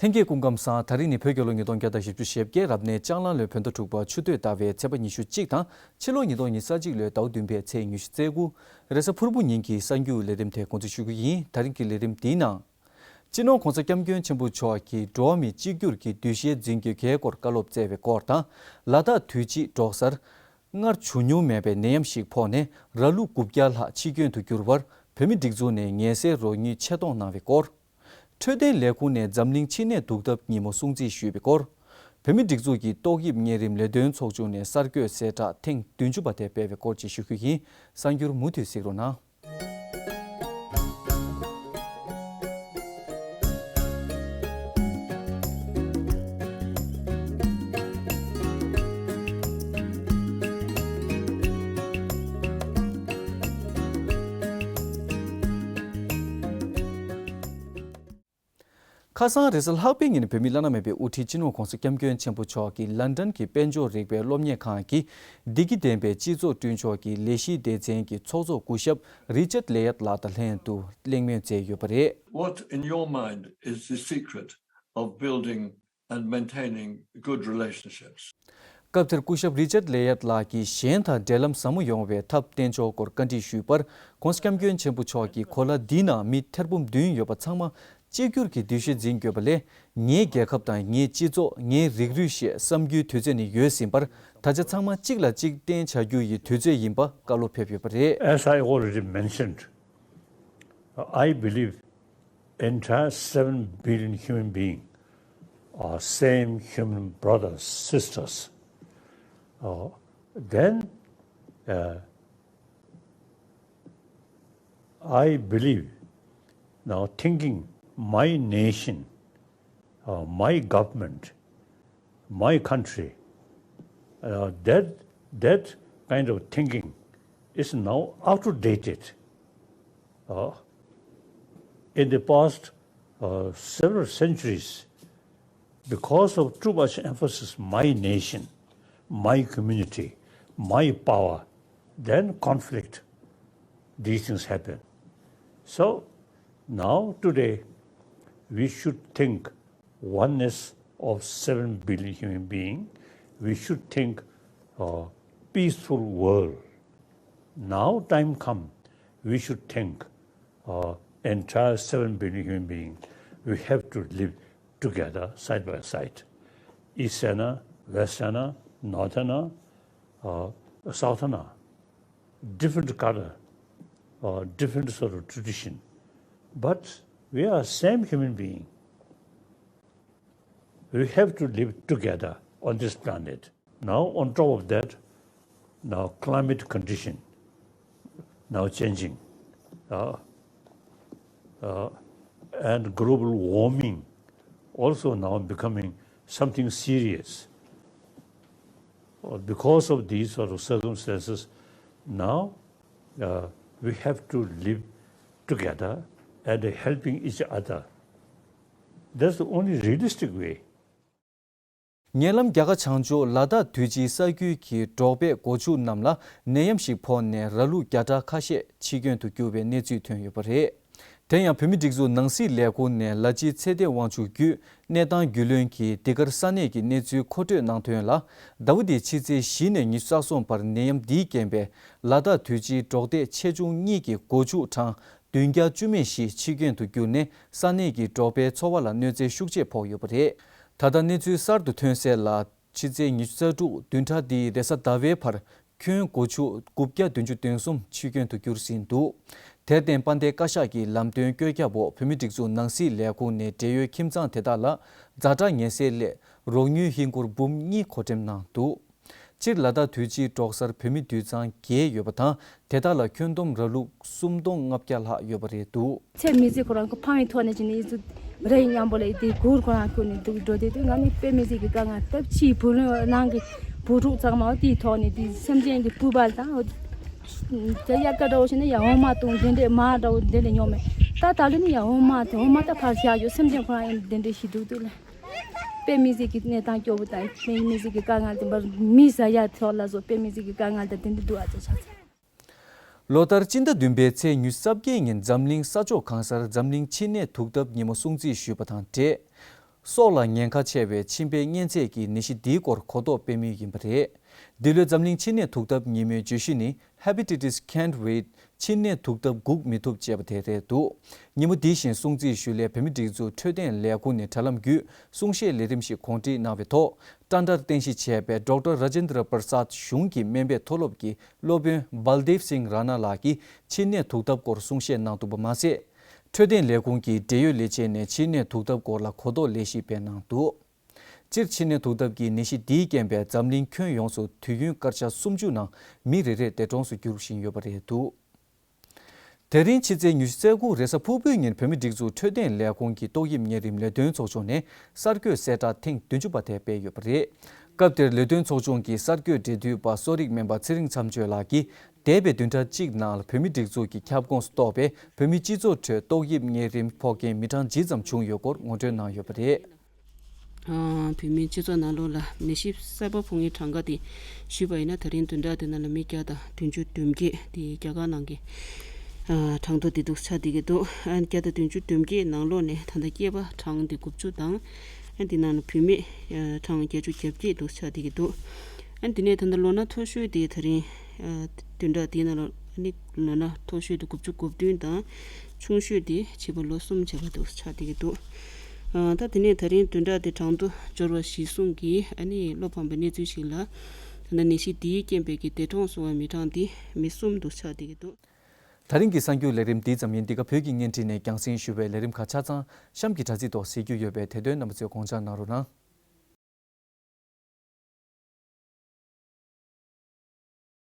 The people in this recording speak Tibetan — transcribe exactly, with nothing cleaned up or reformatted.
ལྷན་རྒྱས་སྐུ་ཁམས་བཟང་། ད་རིང་ནི་བོད་རྒྱལ་ལོ་ཉིས་སྟོང་བརྒྱ་དང་བཞི་བཅུ་ཞེ་བརྒྱད། རབ་གནས་ལྕགས་གླང་ལོའི་བོད་ཟླ་དྲུག་པ་ཆུ་སྟོད་ཟླ་བའི་ཚེས་པ་ཉི་ཤུ་གཅིག་དང་། ཕྱི་ལོ་ཉིས་སྟོང་ཉི་ཤུ་རྩ་གཅིག་ལོའི་ཟླ་བ་བདུན་པའི་ཚེས་ཉི་ཤུ་རྩ་དགུ། རེས་གཟའ་ཕུར་བུ་ཉིན་གྱི་གསར་འགྱུར་ལས་རིམ་དེ་འགོ་འཛུགས་ཞུ་རྒྱུ་ཡིན། ད་རིང་གི་ལས་རིམ་འདིའི་ནང་། སྤྱི་ནོར་༸གོང་ས་༸སྐྱབས་མགོན་ཆེན་པོ་མཆོག་གིས་འགྲོ་བ་མི་གཅིག་གྱུར་གྱི་འདུ་ཤེས་འཛིན་དགོས་གལ་སྐོར་བཀའ་སློབ་སྩལ་བའི་སྐོར་དང་། ལ་དྭགས་དུས་ཆེན་འབྲོག་སར། སྔར་བྱུང་མྱོང་མེད་པའི་ནད་ཡམས་ཤིག་ཕོག་ནས་ར་ལུག་དགུ་བརྒྱ་ལྷག་འཆི་སྐྱོན་དུ་གྱུར་བར། བོད་མི་སྒྲིག་འཛུགས་ནས་ངལ་སེལ་རོགས་དངུལ་ཆེད་གཏོང་གནང་བའི་སྐོར། འཕྲོད་བསྟེན་ལས་ཁུངས་ནས་འཛམ་གླིང་མཆིན་ནད་དུག་ཐབས་ཉིན་མོ་སྲུང་བརྩི་ཞུས་པའི་སྐོར། བོད་མི་སྒྲིག་འཛུགས་ཀྱི་ཏོག་དབྱིབས་གཉན་རིམས་ལས་དོན་ཚོགས་ཆུང་ནས་གསར་འགོད་གསལ་བསྒྲགས་ཐེངས་བདུན་ཅུ་པ་དེ་སྤེལ་བའི་སྐོར་བཅས་ཞུ་རྒྱུ་ཡིན། གསར་འགྱུར་མུ་མཐུད་གཟིགས་རོགས་གནང་། ཁ་སང་རེས་གཟའ་ལྷག་པའི་ཉིན་བོད་མིའི་བླ་ན་མེད་པའི་དབུ་ཁྲིད་སྤྱི་ནོར་༸གོང་ས་༸སྐྱབས་མགོན་ཆེན་པོ་མཆོག་གིས་ལན་ཌན་གྱི་དཔལ་འབྱོར་རིག་པའི་སློབ་གཉེར་ཁང་གི་བདེ་སྐྱིད་ལྡན་པའི་སྤྱི་ཚོགས་བསྐྲུན་ཕྱོགས་ཀྱི་ལས་གཞིའི་སྡེ་ཚན་གྱི་ཚོགས་གཙོ་སྐུ་ཞབས་རི་ཅར་ལེ་ཡར་ལགས་དང་ལྷན་དུ་གླེང་མོལ་མཛད་ཡོད་པ་རེད། What, in your mind, is the secret of building and maintaining good relationships? སྐབས་དེར་སྐུ་ཞབས་རི་ཅར་ལེ་ཡར་ལགས་ཀྱིས་གཞན་དང་འབྲེལ་ལམ་ཟབ་མོ་ཡོང་བའི་ཐབས་བསྟེན་ཕྱོགས་སྐོར་བཀའ་འདྲི་ཞུས་པར། ༸གོང་ས་༸སྐྱབས་མགོན་ཆེན་པོ་མཆོག་གིས་གོ་ལ་འདིའི་ནང་མི་ཐེར་འབུམ་བདུན་ཡོད་པ་ཚང་མ་གཅིག་གྱུར་གྱི་འདུ་ཤེས་འཛིན་དགོས་པ་ལས། ངའི་རྒྱལ་ཁབ་དང་ངའི་སྤྱི་ཚོགས། ངའི་རིགས་རུས་ཞེས་བསམ་རྒྱུའི་དུས་ཚོད་ནི་ཡོལ་ཟིན་པར། ད་ཆ་ཚང་མ་གཅིག་ལ་གཅིག་བརྟེན་བྱ་རྒྱུ་ཡི་དུས་ཚོད་ཡིན་པ་བཀའ་སློབ་ཕེབས་ཡོད་པ་རེད། As I already mentioned, I believe entire seven billion human being are same human brothers, sisters. Uh, then, uh, I believe now thinking my nation, uh, my government, my country, uh, that, that kind of thinking is now outdated. Uh, in the past, uh, several centuries, because of too much emphasis, my nation, my community, my power, then conflict, these things happen. So now today, we should think oneness of seven billion human being, we should think a peaceful world. Now time come, we should think uh, entire seven billion human being, we have to live together side by side. Easterner, Westerner, Northerner, uh, Southerner, different color, uh, different sort of tradition. But we are same human being. We have to live together on this planet. Now, on top of that, now climate condition now changing, uh, uh, and global warming also now becoming something serious. Uh, because of these sort of circumstances, now, uh, we have to live together and helping each other. That's the only realistic way. ཉེ་ལམ་རྒྱ་གར་བྱང་ཕྱོགས་ལ་དྭགས་དུས་ཆེན་ས་ཁུལ་གྱི་འབྲོག་པའི་སྒོ་ཕྱུགས་རྣམས་ལ་ནད་ཡམས་ཤིག་ཕོག་ནས་ར་ལུག་བརྒྱ་ཕྲག་ཁ་ཤས་འཆི་སྐྱོན་དུ་གྱུར་བའི་གནས་ཚུལ་ཐོན་ཡོད་པ་རེད། དེ་ཡང་བོད་མིའི་སྒྲིག་འཛུགས་ནང་སྲིད་ལས་ཁུངས་ནས་ལ་སྤྱི་ཚེ་བརྟན་དབང་ཕྱུག་བརྒྱུད་གནས་སྟངས་རྒྱུས་ལོན་གྱིས་འདི་གར་ས་གནས་ཀྱི་གནས་ཚུལ་མཁོ་སྤྲོད་གནང་དོན་ལ། ཟླ་བ་འདིའི་ཕྱི་ཚེས་བཞི་ནས་ཉི་ཤུ་རྩ་གསུམ་བར་ནད་ཡམས་འདིའི་རྐྱེན་པས་ལ་དྭགས་དུས་ཆེན་འབྲོག་སྡེ་ཆེ་ཆུང་གཉིས་ཀྱི་སྒོ་ཕྱུགས་གྲངས་བདུན་བརྒྱ་བཅུ་མེད་བཞི་འཆི་སྐྱོན་དུ་གྱུར་ནས་ས་གནས་ཀྱི་འབྲོག་པའི་འཚོ་བ་ལ་གནོད་འཚེ་ཤུགས་ཆེ་ཕོག་ཡོད་པ་རེད། ད་ལྟ་གནས་ཚུལ་གསར་དུ་ཐོན་གསལ་ལ། ཕྱི་ཚེས་ཉི་ཤུ་རྩ་དྲུག་བདུན་ཕྲག་འདིའི་རེས་གཟའ་ཟླ་བའི་བར་ཁྱོན་སྒོ་ཕྱུགས་དགུ་བརྒྱ་བདུན་ཅུ་དོན་གསུམ་འཆི་སྐྱོན་དུ་གྱུར་ཟིན་འདུག་དེར་བརྟེན་དཔལ་ལྡན་བཀའ་ཤག་གི་ལམ་སྟོན་བཀོད་ཁྱབ་འོག་བོད་མིའི་སྒྲིག་འཛུགས་ནང་སྲིད་ལས་ཁུངས་ནས་འབྲེལ་ཡོད་ཁྱིམ་ཚང་དེ་དག་ལ་ཛ་དྲག་ངལ་སེལ་སླད་རོགས་དངུལ་ཧིན་སྒོར་འབུམ་གཉིས་བགོ་འགྲེམས་གནང་འདུག་སྤྱིར་ལ་དྭགས་དུས་ཆེན་འབྲོག་སར་བོད་མི་དུད་ཚང་བརྒྱད་ཡོད་པ་དང་། དེ་དག་ལ་ཁྱོན་བསྡོམས་ར་ལུག་སུམ་སྟོང་ལྔ་བརྒྱ་ལྷག་ཡོད་པ་རེད་འདུག་ཚེ་མི་ཚེ་ཁོ་རང་ཁོ་ཕ་མའི་ཐོག་ནས་བྱས་ནས་ཡིན་ཚུལ་རེ་མཉམ་པོ་ལས་དེ་གུར་ཁོ་རང་ཁུར་ནས་འདུག་འགྲོ་དེ་དུས་ང་ནི་དཔེ་མི་སྲིད་ཀྱི་དཀའ་ངལ་སྟབས་ཕྱིའི་བུ་ལོན་ནང་གི་བུ་ཕྲུག་ཚང་མ་དེའི་ཐོག་ནས་དེ་སེམས་ཅན་གྱི་སྤུས་པ་དང་དེ་དབྱར་ཁ་འདྲ་བོ་བྱས་ན་ཡ་འོ་མ་བཏུང་དེ་འདྲས་མ་འདྲ་བོ་དེ་འདྲས་ཉོ་མེད། ད་ད་ལོ་ནི་ཡ་འོ་མ་དེ་འོ་མ་ད་ཕར་བཞག་ཡོད། སེམས་ཅན་ཁོ་རང་ཡང་དེ་འདྲས་ཞིག་འདུག་དུས་ལ་དཔེ་མི་སྲིད་ཀྱི་གནས་སྟངས་སྐྱོ་བོ་དང་དཔེ་མི་སྲིད་ཀྱི་དཀའ་ངལ་དེ་འབར་མི་ཟ་ཡ་ཐོག་ལ་བཟོ་དཔེ་མི་སྲིད་ཀྱི་དཀའ་ངལ་དང་དེ་འདྲས་འདུག་ཨ་ཅེ་ཆགས་ཚེ། ལོ་ལྟར་སྤྱི་ཟླ་བདུན་པའི་ཚེས་ཉི་ཤུ་རྩ་བརྒྱད་ཉིན་འཛམ་གླིང་ས་ཕྱོགས་གང་སར་འཛམ་གླིང་མཆིན་ནད་དུག་ཐབས་ཉིན་མོ་སྲུང་བརྩི་ཞུས་པ་དང་འབྲེལ། སྲོག་ལ་ཉེན་ཁ་ཆེ་བའི་མཆིན་པའི་གཉན་ཚད་ཀྱི་ནད་གཞི་འདིའི་སྐོར་གོ་རྟོགས་སྤེལ་མུས་ཡིན་པ་རེད། འདི་ལོའི་འཛམ་གླིང་མཆིན་ནད་དུག་ཐབས་ཉིན་མོའི་བརྗོད་གཞི་ནི། Hepatitis can't wait། མཆིན་ནད་དུག་ཐབས་སྒུག་མི་ཐུབ་ཅེས་པ་དེ་རེད་འདུག་ཉིན་མོ་འདི་བཞིན་སྲུང་བརྩིའི་ཞུ་ལས་བོད་མིའི་སྒྲིག་འཛུགས་འཕྲོད་བསྟེན་ལས་ཁུངས་ནས་དྲ་ལམ་བརྒྱུད་གསུང་བཤད་ལས་རིམ་ཞིག་གོ་སྒྲིག་གནང་བའི་ཐོག་ཊཱན་ཊར་རྟེན་གཞི་བྱས་པའི་Doctor Rajendra Prasad གཞུང་གི་སྨན་པའི་མཐོ་སློབ་ཀྱི་སློབ་དཔོན་Baldev Singh Rana ལགས་ཀྱིས་མཆིན་ནད་དུག་ཐབས་སྐོར་གསུང་བཤད་གནང་འདུག་པ་མ་ཟད། འཕྲོད་བསྟེན་ལས་ཁུངས་ཀྱི་འབྲེལ་ཡོད་ལས་བྱེད་ནས་མཆིན་ནད་དུག་ཐབས་སྐོར་ལ་གོ་རྟོགས་ལས་གཞི་སྤེལ་གནང་འདུག་སྤྱིར་མཆིན་ནད་དུག་ཐབས་ཀྱི་ནད་གཞི་འདིས་རྐྱེན་པས་འཛམ་གླིང་ཁྱོན་ཡོངས་སུ་དུས་ཡུན་སྐར་ཆ་སུམ་ཅུ་ནང་མི་རེ་རེ་འདས་གྲོངས་སུ་འགྱུར་བཞིན་ཡོད་པ་རེད་འདུག་དེ་རིང་ཕྱི་ཚེས་ཉི་ཤུ་རྩ་དགུ་རེས་གཟའ་ཕུར་བུའི་ཉིན་བོད་མིའི་སྒྲིག་འཛུགས་འཕྲོད་བསྟེན་ལས་ཁུངས་ཀྱི་ཏོག་དབྱིབས་གཉན་རིམས་ལས་དོན་ཚོགས་ཆུང་ནས་གསར་འགོད་གསལ་བསྒྲགས་ཐེངས་བདུན་ཅུ་པ་དེ་སྤེལ་ཡོད་པ་རེད། སྐབས་དེར་ལས་དོན་ཚོགས་ཆུང་གི་གསར་འགོད་འབྲེལ་མཐུད་པ་གསོ་རིག་སྨན་པ་ཚེ་རིང་མཚམས་གཅོད་ལགས་ཀྱིས། འདས་པའི་བདུན་ཕྲག་གཅིག་ནང་ལ་བོད་མིའི་སྒྲིག་འཛུགས་ཀྱི་ཁྱབ་ཁོངས་སུ་གཏོགས་པའི་བོད་མིའི་སྤྱི་ཚོགས་ཁྲོད་ཏོག་དབྱིབས་གཉན་རིམས་ཕོག་མཁན་མི་གྲངས་ཇི་ཙམ་བྱུང་ཡོད་སྐོར་ངོ་སྤྲོད་གནང་ཡོད་པ་རེད། ཨ། བོད་མིའི་སྤྱི་ཚོགས་ནང་ལོགས་ལ་ནད་གཞི་གསར་པ་ཕོག་མཁན་གྲངས་ཀ་དེ་ཞུས་པ་ཡིན་ན། ད་རིང་བདུན་ཕྲག་དེ་ནང་ལ་མི་བརྒྱ་དང་བདུན་ཅུ་དོན་བརྒྱད་དེ་རྒྱ་གར་ནང་གི། ཨ། གྲངས་ཐོ་དེ་འདུག་ཆགས་བསྡད་ཀྱི་འདུག་ཨ། བརྒྱ་དང་བདུན་ཅུ་དོན་བརྒྱད་ནང་ལོགས་ནས་ད་ལྟ་སྐྱེས་པ་གྲངས་དེ་དགུ་བཅུ་དང་། ཨ། དེ་ནང་ལ་བུད་མེད། ཨ། གྲངས་བརྒྱད་ཅུ་གྱ་བརྒྱད་འདུག་ཆགས་བསྡད་ཀྱི་འདུག་ཨ། དེ་ནས་ད་ལྟ་ལོ་ན་མཐོ་ཤོས་དེ་ད་རིང་། ཨ། བདུན་ཕྲག་དེའི་ནང་ལ་ཨ་ནི་ལོ་ན་མཐོ་ཤོས་དེ་དགུ་བཅུ་གོ་བདུན་དང་། ཆུང་ཤོས་དེ་བྱིས་པ་ལོ་གསུམ་བྱས་པ་འདུག་ཆགས་བསྡད་ཀྱི་འདུག་ཨ། ད་དེ་ནས་ད་རིང་བདུན་ཕྲག་དེ་གྲངས་ཐོ་འབྱོར་བ་གཞིར་བཟུང་གིས་ཨ་ནི་བློ་ཕམ་པའི་གནས་ཚུལ་ཞིག་ལ། ད་ལྟ་ནད་གཞི་དེའི་རྐྱེན་པས་ཀྱི་འདས་གྲོངས་སོང་བའི་མི་གྲངས་དེ་མི་གསུམ་འདུག་ཆགས་བསྡད་ཀྱི་འདུག་ད་རིང་གི་གསར་འགྱུར་ལས་རིམ་འདི་ཙམ་ཡིན། འདི་ག་བོད་ཀྱི་བརྙན་འཕྲིན་ནས་རྒྱང་སྲིང་ཞུ་བའི་ལས་རིམ་ཁག་ཆ་ཚང་གཤམ་གྱི་དྲ་ཚིགས་ཐོག་གཟིགས་རྒྱུ་ཡོད་པས། དེ་དོན་རྣམ་པ་ཚོས་དགོངས་འཇགས་གནང་རོགས་གནང་།